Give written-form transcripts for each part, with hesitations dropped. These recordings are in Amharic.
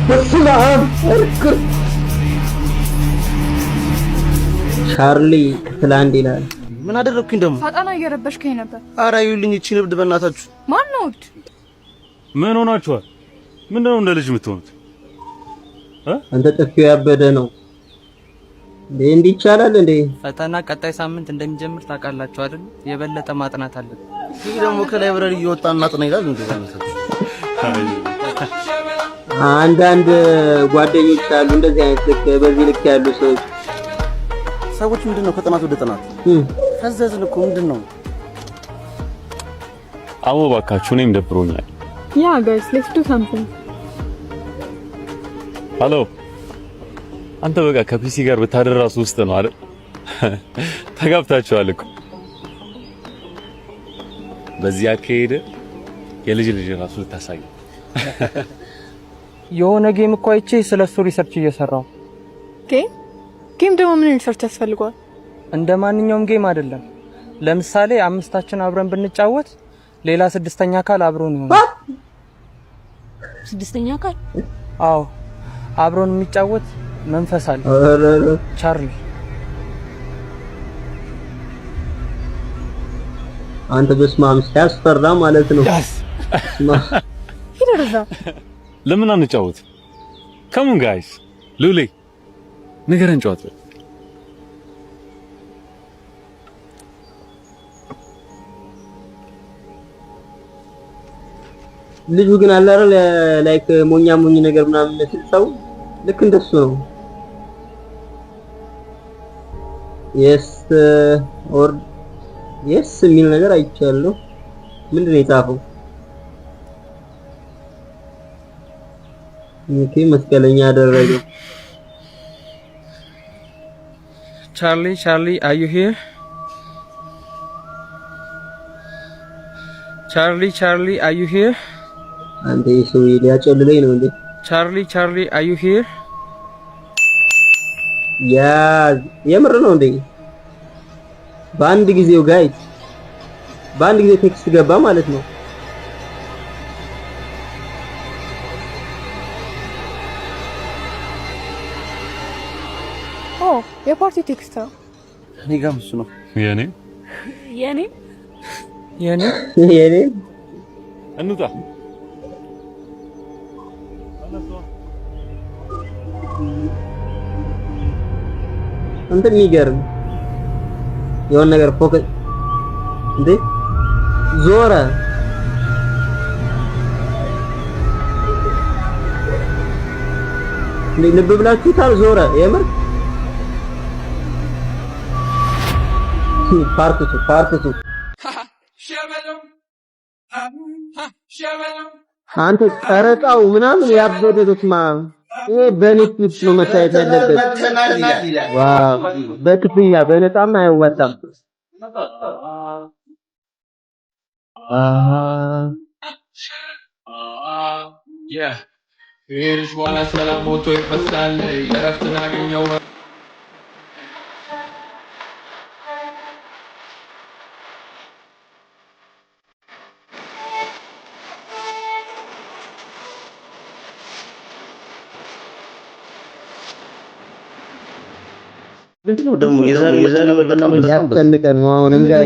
በስመ አብ እርክር ቻርሊ ክፍል አንድ ይላል። ምን አደረግኩኝ ደግሞ? ሳጠና እየረበሽከኝ ነበር። ኧረ ይኸውልኝ ይህቺን እብድ በእናታችሁ። ማን ነው እብድ? ምን ሆናችኋል? ምንድነው እንደ ልጅ የምትሆኑት? አንተ ጥፊው ያበደ ነው እንዴ? እንዲህ ይቻላል እንዴ? ፈተና ቀጣይ ሳምንት እንደሚጀምር ታውቃላችሁ አይደል? የበለጠ ማጥናት አለብን። ይህ ደግሞ ከ library እየወጣ እናጥና ይላል እንዴ? በእናታችሁ። አንዳንድ ጓደኞች አሉ እንደዚህ አይነት ልክ በዚህ ልክ ያሉ ሰዎች። ሰዎች ምንድን ነው ከጥናት ወደ ጥናት ፈዘዝን እኮ፣ ምንድን ነው? አቦ እባካችሁ፣ እኔም ደብሮኛል። Yeah guys, let's do something. Hello፣ አንተ በቃ ከ PC ጋር ብታደር ራሱ ውስጥ ነው አይደል? ተጋብታችኋል እኮ። በዚህ አካሄድ የልጅ ልጅ ራሱ ልታሳይ። የሆነ game እኮ አይቼ ስለ እሱ research እየሰራው። Game? Game ደግሞ ምን research ያስፈልገዋል? እንደ ማንኛውም game አይደለም። ለምሳሌ አምስታችን አብረን ብንጫወት ሌላ ስድስተኛ አካል አብሮን ይሆናል። ስድስተኛ አካል? አዎ፣ አብሮን የሚጫወት መንፈስ አለ። ኧረ ኧረ። ቻርሊ። አንተ በስመ አብ ሲያስፈራ ማለት ነው። በስመ አብ። ሂድ ወደዛ። ለምን አንጫወት? Come on guys፣ ሉሌ ንገረን ጨዋታ። ልጁ ግን አለ አይደል like ሞኛ ሞኝ ነገር ምናምን የሚመስል ሰው፣ ልክ እንደሱ ነው። Yes or yes የሚል ነገር አይቻለሁ። ምንድን ነው የጻፈው? Okay፣ መስቀለኛ አደረገው። ቻርሊ፣ ቻርሊ, are you here? ቻርሊ፣ ቻርሊ, are you here? አንተ ይህ ሰውዬ ሊያጨልለኝ ነው እንዴ? ቻርሊ፣ ቻርሊ, are you here? ያዝ፣ የምር ነው እንዴ? በአንድ ጊዜው guys፣ በአንድ ጊዜ text ገባ ማለት ነው። Oh፣ የ party text ነው። እኔ ጋርም እሱ ነው። የኔ የኔ። የኔ። የኔ። እንውጣ። እንትን የሚገርም የሆነ ነገር focus እንዴ ዞረ። እንዴ ልብ ብላችሁታል? ዞረ የምር። Part two, part two። አንተ ቀረጻው ምናምን ያበደ፣ በስመ አብ። ይሄ በኔትፍሊክስ ነው መታየት ያለበት። Wow፣ በክፍያ በነፃም አይወጣም። አሃ። ከሄድሽ በኋላ ሰላም ሞቶ ይፈሳል። እረፍትን አገኘው። ምንድነው ደግሞ የዛሬው በጣም ያስጨንቀን ነው አሁንም ጋር።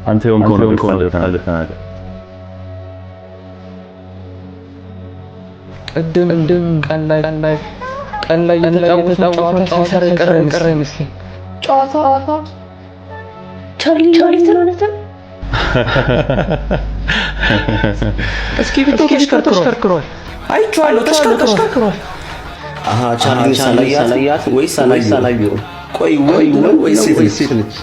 አንተ የሆንከውን ነገር ተናገር። ቅድም ቀን ላይ የተጫወትነው ጨዋታ ሳይሰራ የቀረ አይመስለኝም። ጨዋታ? ቻርሊ ማለት ነው። እስክሪብቶ ተሽከርክሯል። አይቼዋለሁ፣ ተሽከርክሯል። አሃ፣ ቻርሊን ሳላያት ወይስ አላየሁም? ቆይ ወንድ ነው ወይስ ሴት ነች?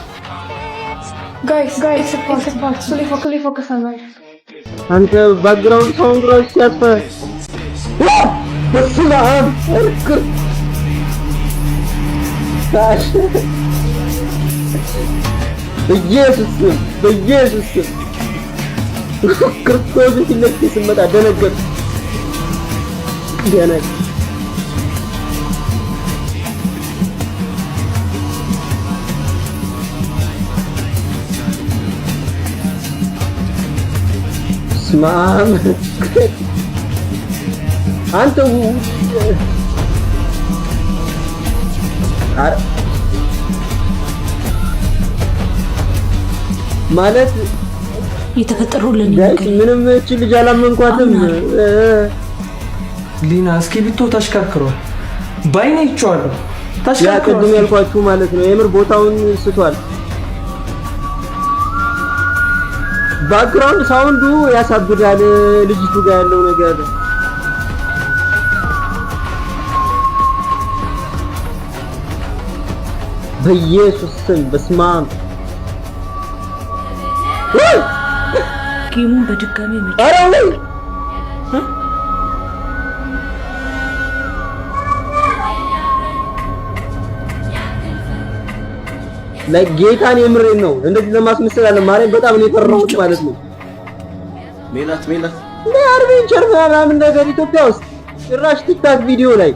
Guys, guys, it's a party. Fully focus on life. አንተ background sound ራሱ ሲያስፈራ፣ በስመ አብ እርክር ታሽ፣ በኢየሱስ ስም፣ በኢየሱስ ስም፣ ክርስቶስን ፊት ለፊት ስመጣ ደነገጥኩ። ደነገጥኩ። በስመ አብ አንተ ማለት የተፈጠረው ለኔ guys ምንም እቺ ልጅ አላመንኳትም። ሊና እስክሪብቶ ተሽከርክሯል። ባይኔ አይቼዋለሁ። ያ ተሽከርክሯል። ቅድም ያልኳችሁ ማለት ነው። የምር ቦታውን ስቷል። Background sound ኡ ያሳብዳል። ልጅቱ ጋር ያለው ነገር በኢየሱስ ስም በስመ አብ። Game ኡን በድጋሚ ኧረ ወይ! Like ጌታን የምሬን ነው። እንደዚህ ለማስመሰል አለ ማርያም በጣም ነው የፈራሁት ማለት ነው። ሜላት ሜላት እንደ adventure ምናምን ነገር ኢትዮጵያ ውስጥ ጭራሽ TikTok ቪዲዮ ላይ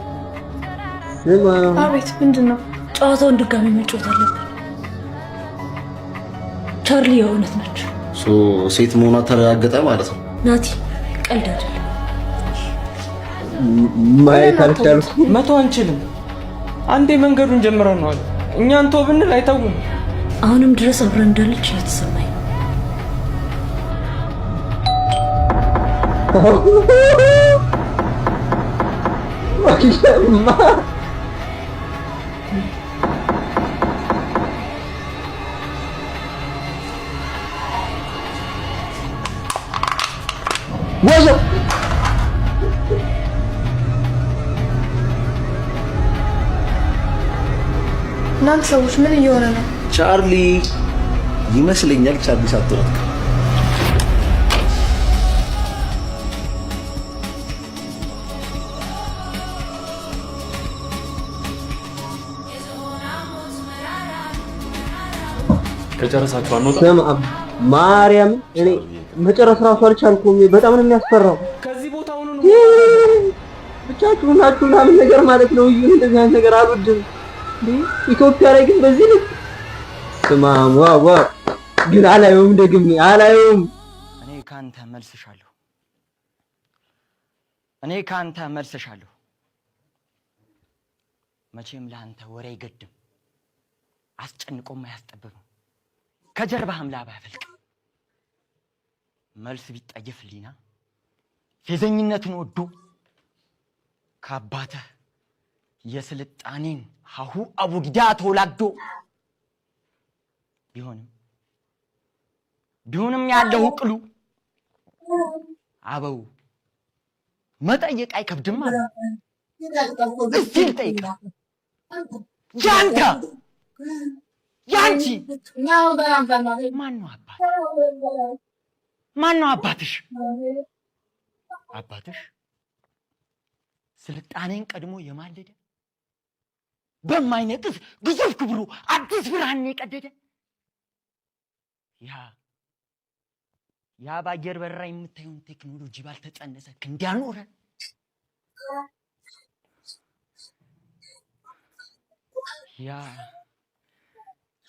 ስማ። አቤት፣ ምንድን ነው? ጨዋታውን ድጋሚ መጫወት አለብን። ቻርሊ የእውነት ነች። So ሴት መሆኗ ተረጋገጠ ማለት ነው። ናቲ፣ ቀልድ አይደለም። ማየት አልቻልኩም። መተው አንችልም። አንዴ መንገዱን ጀምረነዋል። እኛ እንተው ብንል አይተውም። አሁንም ድረስ አብረን እንዳለች እየተሰማኝ ነው። ወዮ! እናንተ ሰዎች ምን እየሆነ ነው? ቻርሊ ይመስለኛል። ቻርሊ ሳትሆን ከጨረሳችሁ አንወጣ። ስማ ማርያም፣ እኔ መጨረስ ራሱ አልቻልኩም። በጣም ነው የሚያስፈራው። ከዚህ ቦታ አሁኑኑ ብቻችሁ ናችሁ ምናምን ነገር ማለት ነው። እዩ እንደዚህ አይነት ነገር አልወድም። እንዴ ኢትዮጵያ ላይ ግን በዚህ ልክ ስማ፣ wow wow! ግን አላየውም፣ ደግሜ አላየውም። እኔ ካንተ መልስሻለሁ። እኔ ካንተ መልስሻለሁ። መቼም ለአንተ ወሬ አይገድም፣ አስጨንቆም አያስጠብብም፣ ከጀርባህም ላብ አያፈልቅም። መልስ ቢጠየፍ ሊና ፌዘኝነትን ወዶ ከአባትህ የስልጣኔን ሀሁ አቡጊዳ ተወላዶ ቢሆንም ያለው ቅሉ አበው መጠየቅ አይከብድም አሉ። እስቲ ልጠይቅህ፣ ያንተ ያንቺ ማነው አባት? ማነው አባትሽ? አባትሽ ስልጣኔን ቀድሞ የማለደ፣ በማይነጥፍ ግዙፍ ክብሩ አዲስ ብርሃን የቀደደ፣ ያ በአየር በረራ የምታየውን ቴክኖሎጂ ባልተጸነሰ ክንድ ያኖረ፣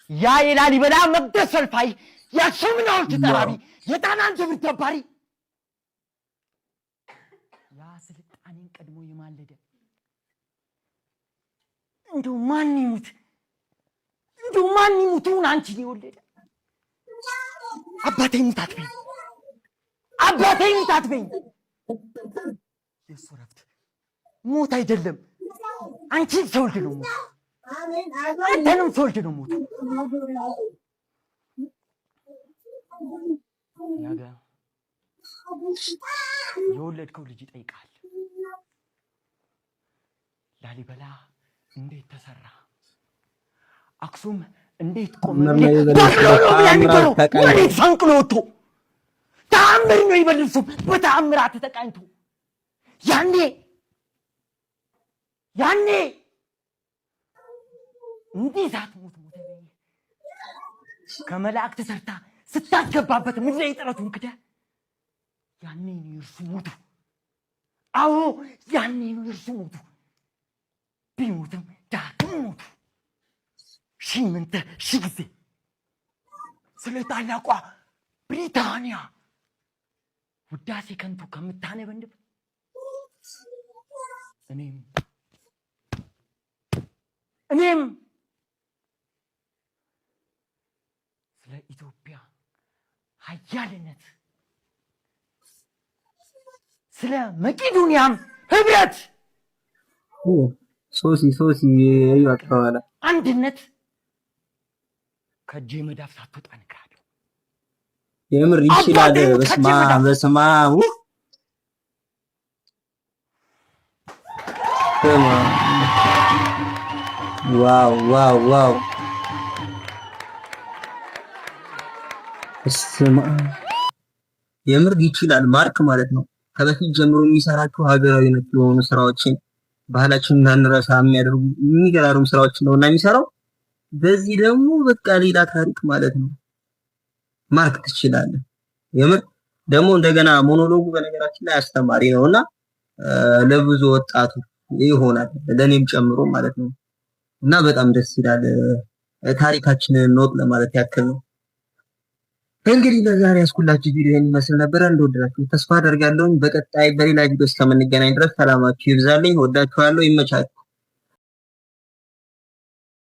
ያ የላሊበላ መቅደስ ሰልፋይ፣ የአክሱምን ሐውልት ጠራቢ፣ የጣናን ድብር ደባሪ፣ ያ ስልጣኔን ቀድሞ የማለደ፣ እንደው ማን ይሙት እንደው ማን ይሙት እውን አንቺን የወለደ? አባቴ ይሙት አትበይኝ፣ አባቴ ይሙት አትበይኝ። የእሱ ረፍት ሞት አይደለም፣ አንቺን ስወልድ ነው ሞት፣ አንተንም ስወልድ ነው ሞቱ። ነገ የወለድከው ልጅ ይጠይቃል። ላሊበላ እንዴት ተሰራ? አክሱም እንዴት ቆመ? በቅሎ ነው የሚባለው። ወዴት ፈንቅሎ ወጥቶ ተአምር ነው ይበል። እርሱም በተአምራት ተቃኝቶ ያኔ እንዲህ ሳትሞት ሞተ ከመላእክት ሰርታ ስታስገባበት ምድረ ጥረቱን ክደ ያኔ ነው የእርሱ ሞቱ። አዎ ያኔ ነው የእርሱ ሞቱ። ቢሞትም ዳግም ሞቱ። ሺህ ምንተ ሺህ ጊዜ ስለ ታላቋ ብሪታንያ ውዳሴ ከንቱ ከምታነበንብ እኔም ስለ ኢትዮጵያ ኃያልነት፣ ስለ መቄዶንያም ህብረት ሶሲ ሶሲ እዩዋት ከኋላ። አንድነት ከእጄ መዳፍ ሳትወጣ እነግርሃለሁ። የምር ይችላል። አባቴ ይሙት። በስመ ከእጄ አብ። መዳፍ። በስመ አብ፣ በስመ አብ። Wow, wow, wow! በስመ አብ፣ የምር ይችላል ማርክ ማለት ነው። ከበፊት ጀምሮ የሚሰራቸው ሀገራዊ ነክ የሆኑ ስራዎችን፣ ባህላችንን እንዳንረሳ የሚያደርጉ የሚገራርሙ ስራዎችን ነው እና የሚሰራው። በዚህ ደግሞ በቃ ሌላ ታሪክ ማለት ነው። ማርክ ትችላለህ። የምር ደግሞ እንደገና monologue ኡ በነገራችን ላይ አስተማሪ ነው እና ለብዙ ወጣቱ ይሆናል፣ ለእኔም ጨምሮ ማለት ነው። እና በጣም ደስ ይላል። ታሪካችንን እንወቅ ለማለት ያክል ነው። እንግዲህ ለዛሬ ያስኩላችሁ ቪዲዮ ይህን ይመስል ነበረ። እንደወደዳችሁ ተስፋ አደርጋለሁኝ። በቀጣይ በሌላ ቪዲዮ እስከምንገናኝ ድረስ ሰላማችሁ ይብዛልኝ። ወዳችኋለሁ። ይመቻችሁ።